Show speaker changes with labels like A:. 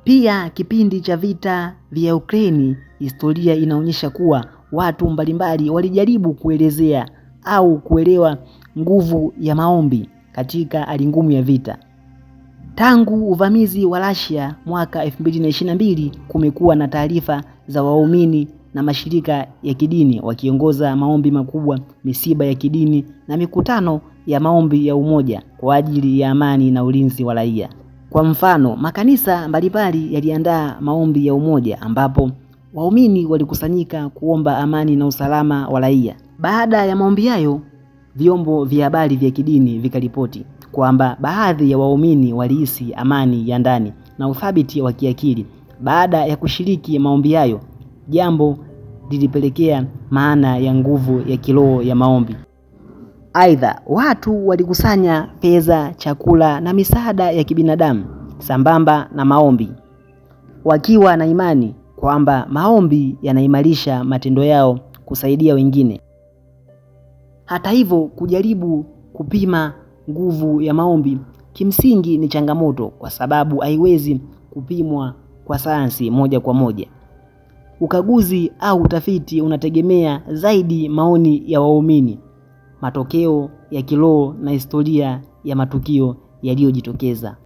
A: Pia kipindi cha vita vya Ukraini, historia inaonyesha kuwa watu mbalimbali walijaribu kuelezea au kuelewa nguvu ya maombi katika hali ngumu ya vita. Tangu uvamizi wa Russia mwaka 2022 kumekuwa na taarifa za waumini na mashirika ya kidini wakiongoza maombi makubwa, misiba ya kidini na mikutano ya maombi ya umoja kwa ajili ya amani na ulinzi wa raia. Kwa mfano, makanisa mbalimbali yaliandaa maombi ya umoja ambapo waumini walikusanyika kuomba amani na usalama wa raia. Baada ya maombi hayo, vyombo vya habari vya kidini vikaripoti kwamba baadhi ya waumini walihisi amani ya ndani na uthabiti wa kiakili baada ya kushiriki maombi hayo, jambo lilipelekea maana ya nguvu ya kiroho ya maombi. Aidha, watu walikusanya fedha, chakula na misaada ya kibinadamu sambamba na maombi, wakiwa na imani kwamba maombi yanaimarisha matendo yao kusaidia wengine. Hata hivyo, kujaribu kupima nguvu ya maombi kimsingi ni changamoto kwa sababu haiwezi kupimwa kwa sayansi moja kwa moja. Ukaguzi au utafiti unategemea zaidi maoni ya waumini, matokeo ya kiroho na historia ya matukio yaliyojitokeza.